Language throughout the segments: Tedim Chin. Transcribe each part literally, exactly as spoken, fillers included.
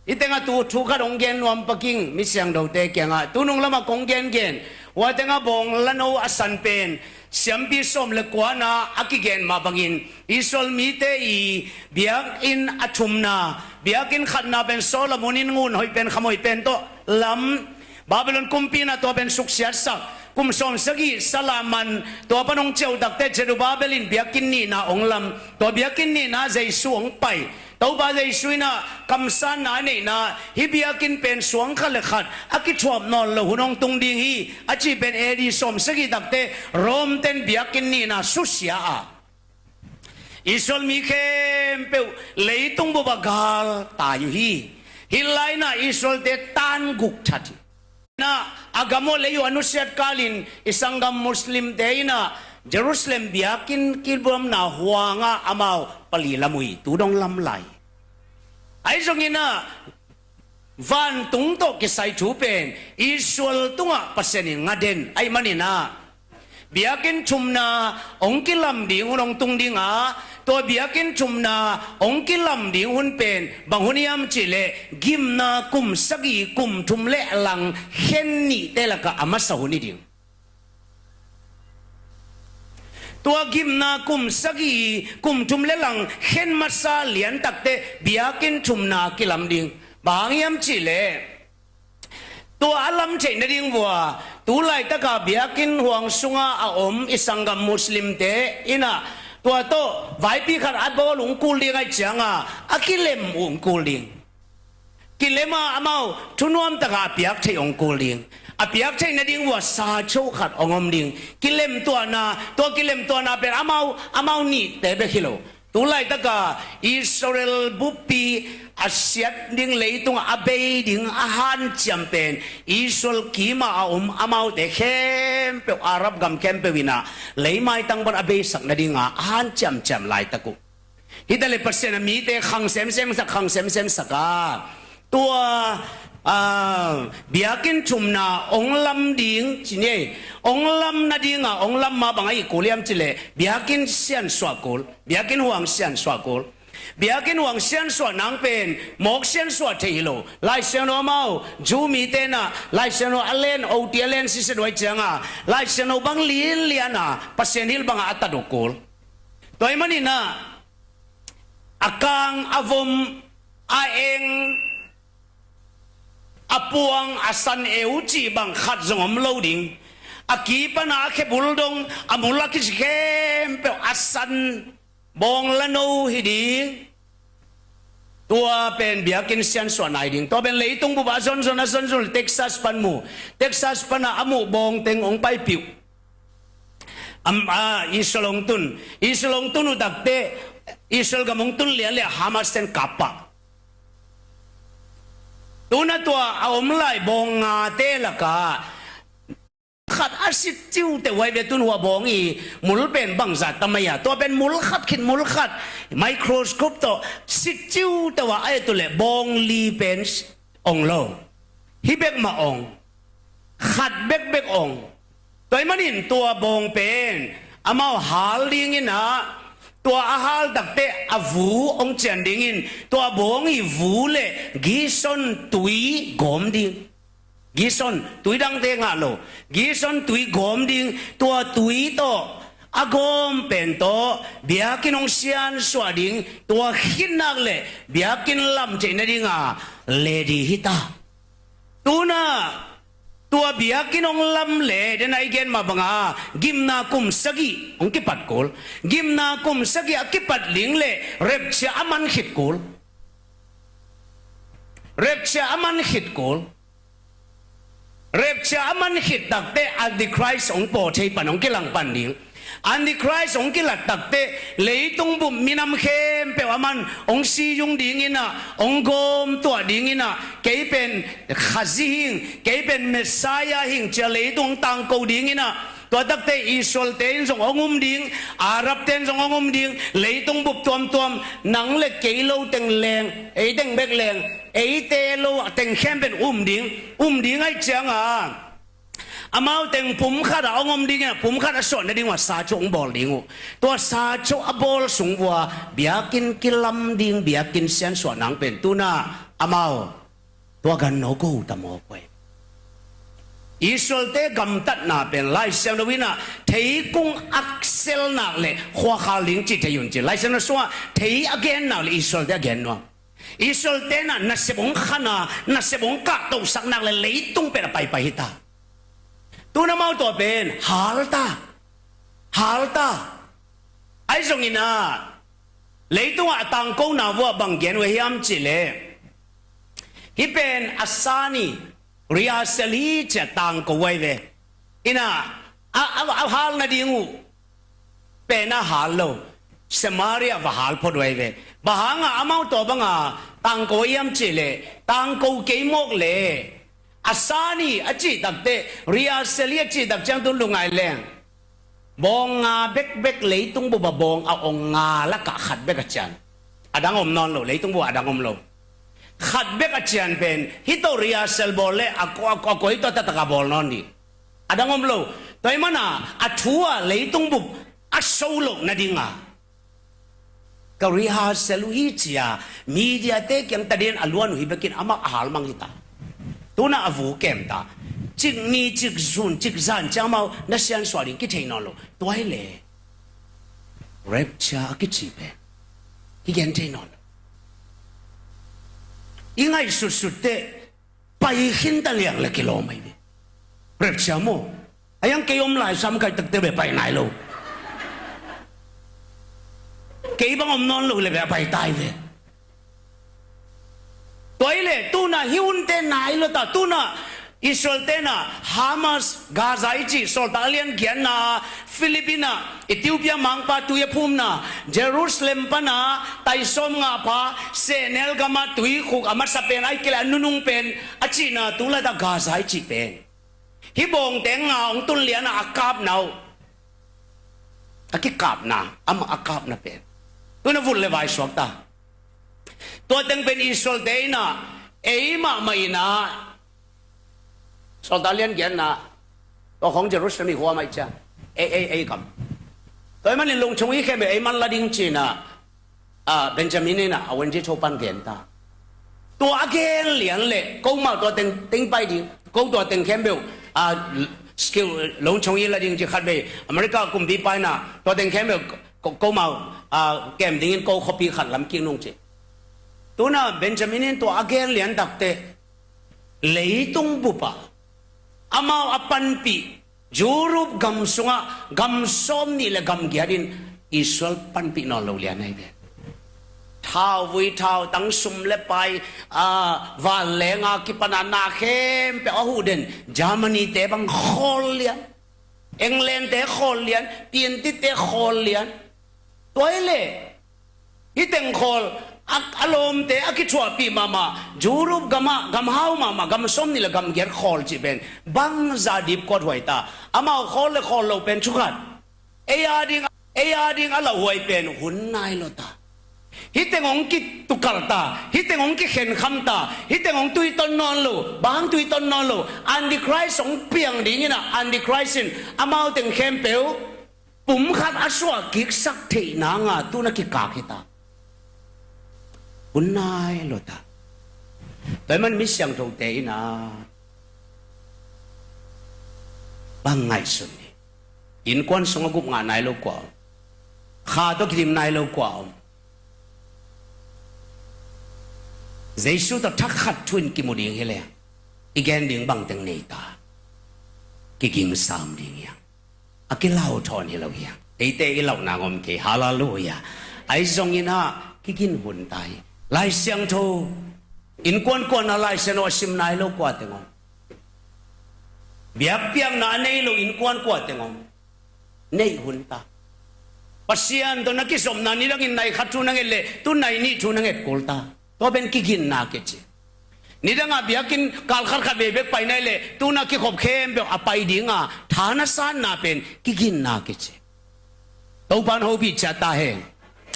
Hih tengah tu thu khat hong gen nuam pak ing, mi siangthote kiangah. Tu nung lamah kong gengen, hua tengah bawng lano a san pen siampi sawm le kuana a kigen mah bangin Israel mite i biakinn a thumna, biakinn khatna pen Solomon in ngun hoih pen, kham hoih pen tawh lam, Babylon kumpi in ah tua pen suksiatsak, kum sawm sagih salaman, tua pan hong ciauh takte Zerubbabel in biakinn nihna hong lam, tua biakinn nihna Jesu hong pai. Topa Jesu in ah kamsanna a neihna, hih biakinn pen suang khat le khat a kithuap nawn lo hun hong tung ding hi, a cih pen A D sawm sagih takte Rome ten biakinn nihna susia a, Israel mi khempeuh leitung bup ah gal tai uh hi. Hih lai-in ah Israel-te tan guk that hi. Na, a gam uh lei uh a nusiat kalin i sanggam Muslim-te in ah Jerusalem biakinn kilawmna huang ah amau pali lam uh hi, tu dong lam lai. Ahi zongin ah vantung tawh kisai thu pen Israel tungah Pasian in nga den ahih manin ah, biakinn thumna hong kilam ding hun hong tung ding a, tua biakinn thumna hong kilam ding hun pen bang hun hiam cih leh gimna kum sagih kum thum le lang khen nihte lakah a masa hun hi ding. Tua gimna kum sagih kum thum le lang khen masa lian takte biakinn thumna kilam ding. Bang hang hiam cih leh tua a lam theih nading vua, tu laitaka biakinn huang sunga a om i sanggam Muslim-te in ah tua tawh vaipi khat a bawl uh hong kul ding ahih cianga a kilem uh hong kul ding. Kilem a amau thunuam taka a piak theih hong kul ding. A piak theih nading vua sa cho khat hong om ding. Kilem tuahna, tua kilem tuahna pen amau, amau nihte bek hi lo. Tu laitaka Israel buppi a siat ding, leitungah a bei ding a hanciam pen Israel kima a om amaute khempeuh, Arab gam khempeuh in ah leimaitang pan a beisak nadinga a hanciamciam laitak uh. Hita le Pasian a mite khang semsemsak, khang semsemsak a, tua, ah, biakinn thumna hong lam ding ci ni. Hong lam nadinga hong lam mah bang a hih kul hiam cih leh biakinn siansuah kul, biakinn huang siansuah kul. Biakinn huang siansuah nang pen mawk siansuah thei hi lo. Lai Siangtho amau Jew mite in ah Lai Siangtho a len, oti a len siset uh ahih cianga Lai Siangtho bang linlian a Pasian hilh bangah a tat uh kul. Tua ahih manin ah a kang, a vom, a eng, a puang, a san eu cih bang khat zong om lo ding. A ki pana a khebul dong, a mul a kici khempeuh a san, bawng lano hi ding. Tua pen biakinn siansuah nai ding. Tua pen leitung bup a zonzon, a zonzon, Texas pan mu. Texas pana a muh bawng teng hong paipih uh. Am, a, Israel hong tun. Israel hong tun uh takte, Israel gam hong tun lianlian Hamas ten kap pah. Tuna tua a om lai bawng ngate lakah khat a sit ciuteuh uh ahi ve. Tun hua bawng i mul pen bangzah tam ahi a, tua pen mul khat khit mul khat microscope tawh sit ciuteuh uh a, a et uh leh bawng li pen ong lo. Hih bek mah ong. Khat bekbek ong. Tua ahih manin tua bawng pen amau hal dingin ah, tua a hal takte a vu ong cian dingin tua bawng i vu le Gihon tui gawm ding. Gihon, tui dangte ngah lo. Gihon tui gawm ding, tua tui tawh a gawm pen tawh biakinn hong siansuah ding, tua khit nak leh biakinn lam theih nadinga ledi hi ta. Tuna tua biakinn hong lam leh, den a i gen mah banga gimna kum sagih hong kipat kul. Gimna kum sagih a kipat ding leh rapture a man khit kul. Rapture a man khit kul. Rapture a man khit takte Antichrist hong paw thei pan, hong kilang pan ding. Antichrist hong kilat takte leitung bup minam khempeuh a man hong siyung dingin ah, hong gawm tuah dingin ah, kei pen Khazih hing, kei pen Messiah hing ci-a leitung hong tangko dingin ah, tua takte Israel-te in zong hong um ding, Arab-te in zong hong um ding, leitung bup tuamtuam, nang le kei lo teng leng, ei teng bek leng, eite lo teng khempeuh in um ding, um ding ahih cianga Amau teng pum khat ah hong om dingin ah, pum khat a suah nading uh ah sa chu hong bawl ding uh. Tua sa chu a bawl sung vua biakinn kilam ding, biakinn siansuah nang pen tuna amau tua gan no go ta mawk uh hi. Israel-te gamtatna pen Lai Siangtho in ah theikung akselnak le khuakhal ding cih thei un ci. Lai Siangtho sungah thei a gennak le Israel-te a gen nuam. Israel-te in ah nasep hong khan a, nasep hong kahtohsaknak le leitung pen a paipai hi ta. Tuna amau tua pen hal ta, hal ta. Ahi zongin ah leitungah a tangkona vuah bang gen uh hiam cih leh, hih pen a sa ni, rehearsal hi ci-a tangko uh ahi ve. In ah a, a, a hal nading uh pen a hal lo, Samaria va hal phot uh ahi ve. Bang hangah amau tua banga tangko uh hiam cih leh, tangko kei mawk leh a sa ni a cih takteh, rehearsal hi a cih tak ciang tun lungngai leng bawng nga bekbek, leitung bup ah bawng a ong nga lakah khat bek a cian. A dang om nawn lo, leitung bup ah a dang om lo. Khat bek a cian pen hih tawh rehearsal bawl leh a ko, a ko, a koi tawh taktak a bawl nawn ding. A dang om lo. Tua ahih manin a thu ah leitung bup a so loh nadingin ka rehearsal uh hi ci-a media-te kiang taden a luan uh hi bekin amah a hal mang hi ta. Tuna a vu kem ta. Cik ni, cik sun, cik zan ciang amau na siansuah ding kithei nawn lo. Tua hi leh rapture a kici pen kigen thei nawn lo. I ngaihsutsut teh pai khin ta liang le kilawm ahi ve. Rapture maw? A yang kei om lai sam kai takte ve pai nai lo. Kei bang om nawn lo le ve a pai tai ve. Tua hi leh tuna hih hunte nai lo ta, tuna Israel-te in ah Hamas, Gaza i cih sawltak a lian giatna, Philippines ah Ethiopia mangpa tui a phumna, Jerusalem pan a tai sawm ngah pha, sehnel gamah tuikhuk a masa pen, ahih kei leh a nunung pen a cihna, tu laitak Gaza i cih pen hih bawngte nga hong tun lian a, a kapna uh, a kikapna, amah a kapna pen tuna vut le vai suak ta. Tua teng pen Israel-te in ah, ei mahmah in ah, sawltak lian giatna, tua khawng Jerusalem i hua mah i cia, ei, ei, ei kam. Tua ahih manin lungchung i khempeuh ei man la ding ci-in ah, ah, Benjamin in ah a Wenji Cho pan gen ta. Tua a gen lian leh komau tua teng, teng pai ding, ko tua teng khempeuh, ah, skill, lungchung i la ding ci. Khatvei America kumpipa in ah tua teng khempeuh ko, komau, ah, kem dingin ko khuapi khat lam kik nung ci. Tuna Benjamin in tua a gen lian takteh leitung bup ah amau a panpih Europe gam sungah gam sawm nih le gam giat in Israel panpih nawn lo lian ahi ve. Thauvui, thautang, sum le pai, a, vanleng a kipan a na khempeuh a huh den Germany-te bang khawl lian, England-te khawl lian, Piantite khawl lian. Tua hi leh hih teng khawl a, a lawmte a kithuahpih mahmah, Europe gamah, gam hau mahmah, gam sawm nih le gam giat khawl cih pen bangzah dipkuat huai ta. Amau khawl le khawl lo pen thu khat. Ei a ding, ei a ding a lauhuai pen hun nai lo ta. Hih teng hong kitukalh ta, hih teng hong kikhenkham ta, hih teng hong tuiton nawn lo. Bang tuiton nawn lo? Antichrist hong piang dingin ah, Antichrist in amau teng khempeuh pum khat a suah kiksak theih nanga tun a kikak hi ta. Hun nai lo ta. Tua ahih man mi siangthote in ah bang ngaihsun ni. Innkuan sungah gup ngah nai lo kua om? Kha tawh kidim nai lo kua om? Jesu tawh thakhat thu-in kimu ding hi leh i gen ding bangteng nei ta? Kigingsam ding hi hang. A kilau thawn hi lo hi hang. Eite i lauhna ngom kei. Halleluiah. Ahi zongin ah kigin hun ta hi. Lai Siangtho innkuan kuan ah Lai Siangtho a sim nai lo kua teng om? Biakpiakna a nei lo innkuan kua teng om? Neih hun ta. Pasian tawh na kizopna nidangin nai khat thu na nget leh tu nai nih thu na nget kul ta. Tua pen kiginna kici. Nidangah biakinn kal khat khat vei bek pai nai leh tu na kikhop khempeuh a pai dinga tha na sanna pen kiginna kici. Topa in hopih ciat ta hen.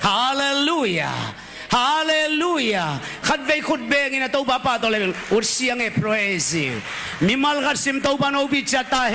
Halleluiah. Halleluiah. Khatvei khut bengin a Topa pahtawi leh ut siang e, praise Him. Mimal khat sim, Topa in hopih ciat ta